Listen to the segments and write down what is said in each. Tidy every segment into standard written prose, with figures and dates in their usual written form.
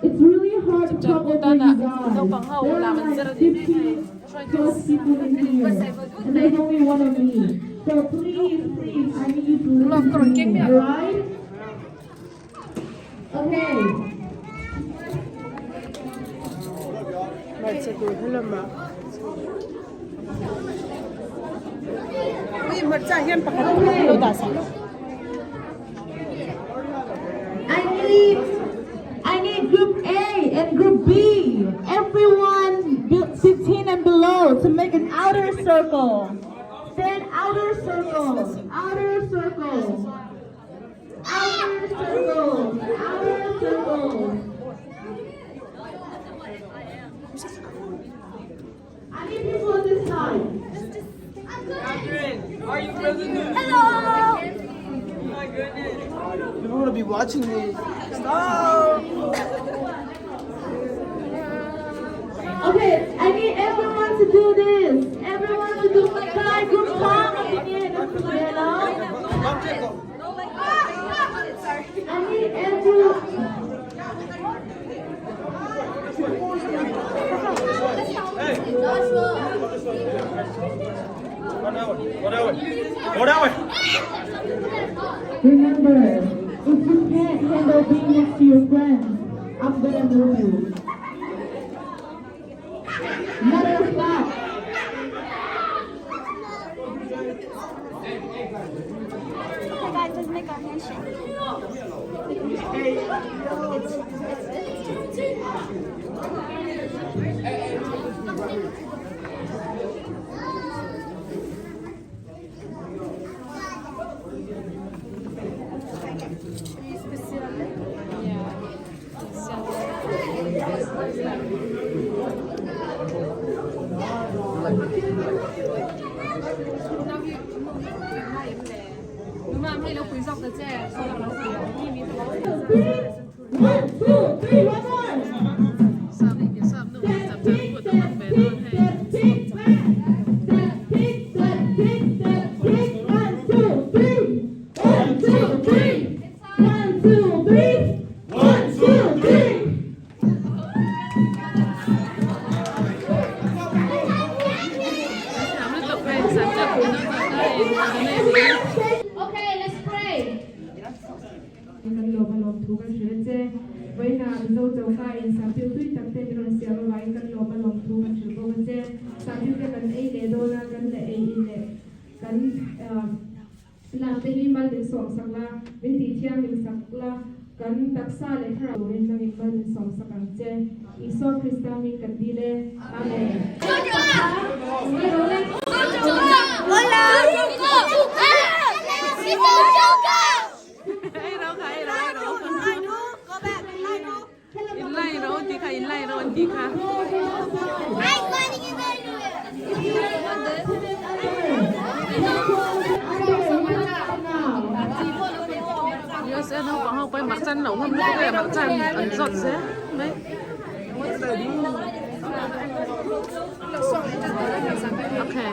It's really hard to talk over you guys. There are like 15 plus people in here, and there's only one of me. So please, please, I need you to listen to me, alright? Okay. Hmarcha tur helamah Ui hmarcha hian pakhat pakhat lo dah sak I need I need group A and group B everyone 15 and below to make an outer circle Stand outer circle outer circle Outer circle outer circle I need people on this side. Catherine, are you president? Hello! Oh my goodness. People want to be watching me. Stop! Okay, I need everyone to do this. Everyone to do my guy group song at the end. I need everyone. Remember, if you can't handle being next to your friends, I'm gonna move you. Matter of fact, Okay guys, let's make our handshake. One, two, three, one more. Step, kick, step, kick, step, kick, back. Step, kick, step, kick, step, kick. One, two, three. One, two, three. One, two, three. One, two, three. Okay, let's pray. Kan lawm a lawm thu kan hrilh a che. Vawiinah Mizo choka in Sahpiu tui tak te min rawn siam avangin kan lawm a lawm thu kan hrilh bawk a che. Sahpiu te kan ei leh dawn a, kan la ei in leh kan lam te hi mal min sawm sak la, min tih thianghlim sak la, kan taksa leh thlarau turin nangin mal min sawm sak ang che. Isua Krista hming kan dil e. Amen. In lai ro an tih kha in lai ro an tih kha. USA naupang ho pawh hi marcha an lo ngam lutuk e marcha an zawt zel mai. Okay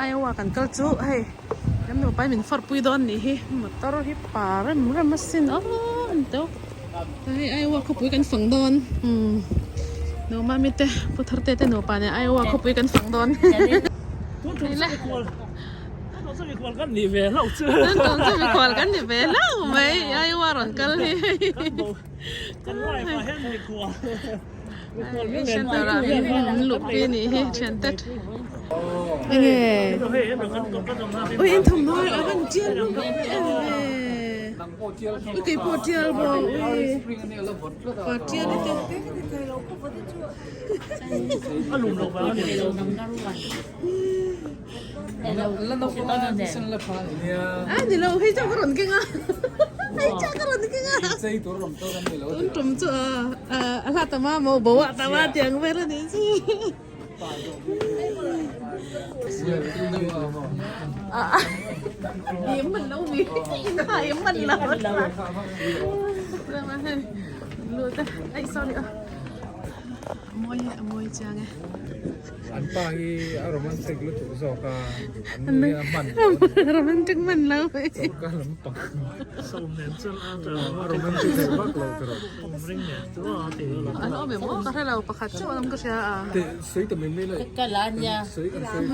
Iowa kan kal chu hei. Kan nupa hi min fawrh pui dawn nih hi motor hi pa rem rem asin aw an teuh ta hei Iowa khawpui kan fang dawn umm nu mami te pu tharte te nupa nen Iowa khawpui kan fang dawn ni le kan ni ve hlauh chu tun chu mikhual kan ni ve hlauh mai Iowa rawn kal hi kan life ah hian mikhual Luhpui a nih hi thiante enge ui in thawmhnaw a van tial hlawm em em ve ui kei pawh tial bawk ui pa tial te a ni lo hei chuan ka rawn keng a hei chuan ka rawn keng a tun tum chu a a hla tama maw bo ah tama tiang vel a nih chu i man lo mi i man lo ai sorry a. A mawi e, a mawi chiang e. An pa hi a romantic lutuk zawk a, an nu hi a hman lo a ni. Romantic hman lo. Choka lampang. Sawm nen chuan a A romantic ve vak lo tawrh. Ring nen chu a ti lo. An awm em aw ka hre lo pakhat chauh an awm ka hria a. Te sawi ta mai mai lai. Ka la nia. Sawi kan sawi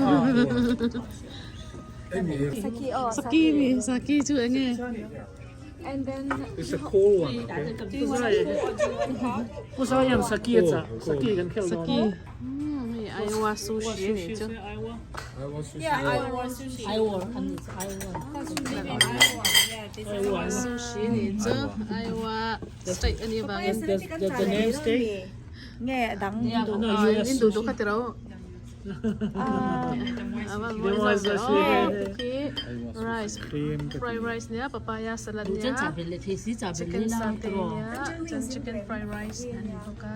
Saki aw. Saki mi saki chu enge. And then It's a cold one, okay? Pu Zaian saki a chah. Saki kan khel dawn. Saki. Hei Iowa sushi a nih chu. Iowa sushi. Yeah, Iowa sushi. Iowa an nih chu Iowa. Iowa sushi a nih chu. Iowa state a nih avangin. The name state? Nge dang In duh duh kha ti ro. Rice fried rice nia papaya salad nia chicken satay nia chuan chicken fried rice a ni bawk a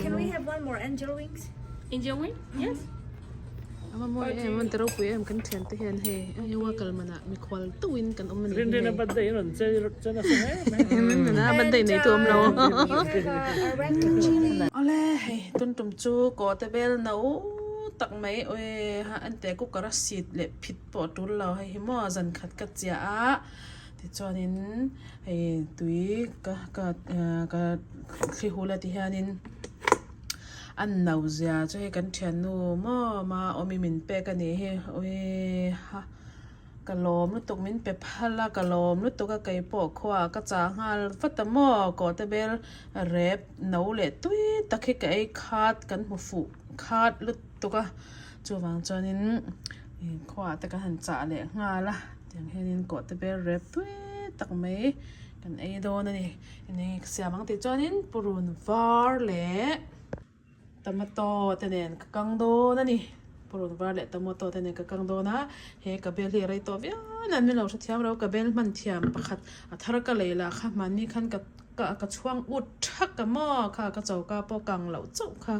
Can we have one more angel wings? Angel wing? Yes. A va mawi em an ti ropui em kan thian te hian hei Iowa kal manah mikhual teuhin kan awm a ni hi hei. Rinrina birthday nei tu awm lo. Awle hei tun tum chu kaw te bel no tak mai awi ha an te cooker a sit leh phit pawh a tul lo hei hi maw zan khat ka chiah a tichuanin hei tui ka ka ka thli hul a ti hianin. A no zia chu hei kan thiannu maw ma awmi min pek a nih hi ui ha ka lawm lutuk min pe phal a ka lawm lutuk a keipawh khuaah ka chah nghal vat a maw kawhte bel rep no leh tui tak hi ka ei khat kan hmu fuh khat lutuk a chuvang chuanin khuaah te kan han chah leh nghal a tiang hianin kawhte bel rep tui tak mai kan ei dawn a ni. Eng siam ang tih chuanin purun var leh tomato te nen ka kang dawn a ni purun var leh tomato te nen ka kang dawn a he ka bel hi a rei tawh viau a ni lo hrethiam lo ka bel hman thiam pakhat a thar ka lei lah kha hmanni khan ka ka chhuang ut thak a maw kha ka choka pawh kang loh chauh kha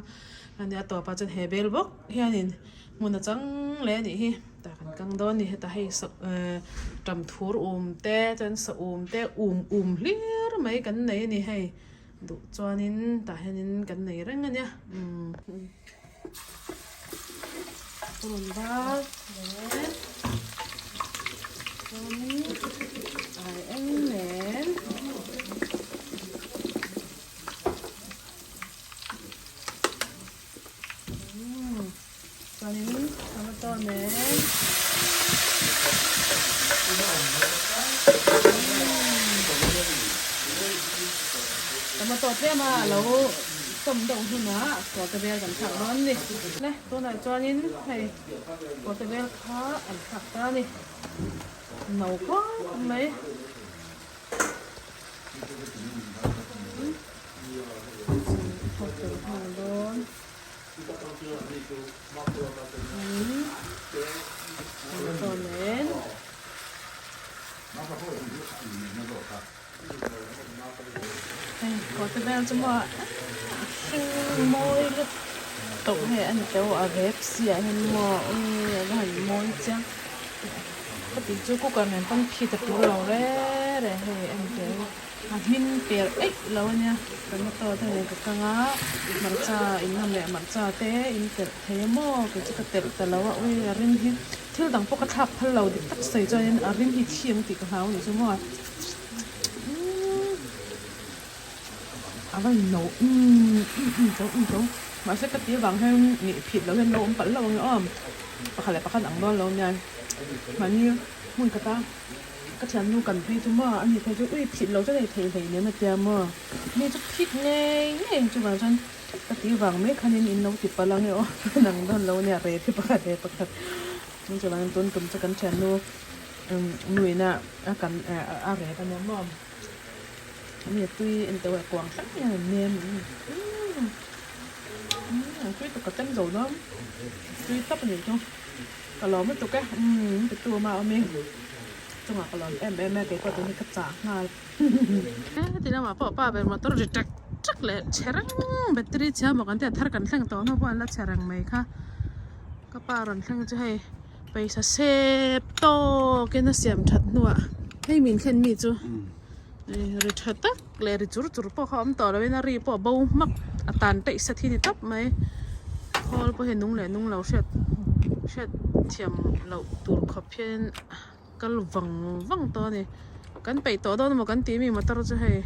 a nia tawpah chuan he bel bawk hianin hmun a chang leh a nih hi. Tah kan kang dawn a ni hetah hei sa ehh tam thur um te chuan sa um te um um hlir mai kan nei a ni hei duh chuanin tah hianin kan nei reng a nia umm a rawn var leh chuanin ai eng nen. Chuanin tomato nen tomato tlem a lo chawm deuh hnunah kawte vel kan thlak dawn a ni. Le tunah chuanin hei kawte vel kha an thlak ta a ni no khawp mai. Hei kawte vel chu maw a hring mawi lutuk hei a ni teuh a rep si ah hian maw ui a va han mawi chiang ka tih chu cooker nen pawn phit a tul lo reng reng hei a ni teuh. A hmin per eih lo a nia tomato te nen ka kang a hmarcha in ngam leh hmarcha te in telh thei a maw kei chu ka telh ta lo a ui a rim hi thil dang pawh ka thlak phal lo dik tak sawi chuan a rim hi thi ang tih ka hlau a nih chu maw a va in no umm umm chau umm chau mahse ka tih avang hian nih phit lo hian lo awm palh lo ang e aw pakhat leh pakhat ang dawn lo nia mahni hmun khat a. Ka thiannu kan phei chu maw a ni phei chu ui phit lo chu nei thei hlei nen a tia maw mi chu phit ngei ngei ang chuvang chuan ka tih vang mai khanin in lo ti palh ang e aw nang dawn lo nia rei phi pakhat leh pakhat chuvangin tun tum chu kan thiannu nuihna a kan a rep a nia maw ani tui en teuh a kuang thleng hian an nem umm tui tuk ka tem zo dawn tui tawp a nih chu. Ka lawm lutuk e, umm ti tu awm a awm i, chungah ka lawm em em e kei pawh tun hi ka chah nghal. Heti lamah pawh pa ber motor ri ṭek ṭek leh chhe reng battery chhia maw kan tia thar kan thleng tawh hnu pawh an la chhe reng mai kha ka pa rawn thleng chu hei pawisa sep tawkin a siam that hnuah hei min thlen mi chu. Ri tha tak leh ri chur chur pawh kha awm tawh lo in a ri pawh a bo hmak a tan daih sa thi ni tawp mai khawl pawh hi nung leh nung lo hriat hriat thiam loh tur khawp hian kal vang vang tawh a ni kan peih tawh dawn emaw kan tih mi motor chu hei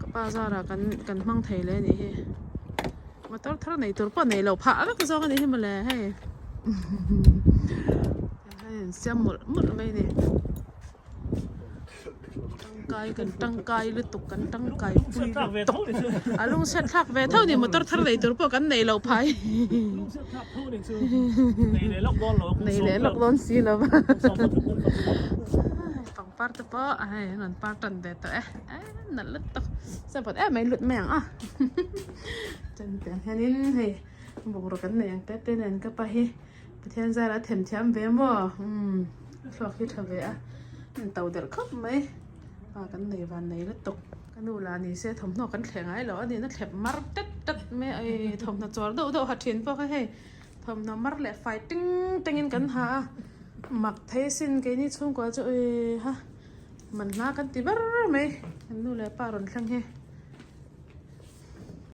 ka pa zarah kan kan hmang thei leh a nih hi motor thar nei tur pawh nei loh phah vek zawk a nih hi mawle hei hei an siam mawlh mawlh mai a ni. Tangkai kan tangkai lutuk kan tangkai pui lutuk a lungchhiat thlak ve tho ni motor thar nei tur pawh kan nei loh phai nei leh lawk dawn si lo va pangpar te pawh hei an rawn par tan ve tawh e nalh lutuk chuan em mai lut mai ang a chuan tiang hianin hei bungraw kan nei ang te te nen ka pa hi. Pathian zara a themthiam ve maw umm thluak hi tha ve a in to derh khawp mai pa kan nei van nei lutuk ka nu lah ni se thawmhnaw kan thleh ngai lo a nihna thlep mar tet tet mai a ei thawmhnaw chawr deuh deuh ha thin pawh kha hei thawmhnaw mar leh fai ting teng in kan ha a mak thei sin keini chhungkua chu ui ha man hla kan ti ber mai kan nu leh pa rawn thleng hi.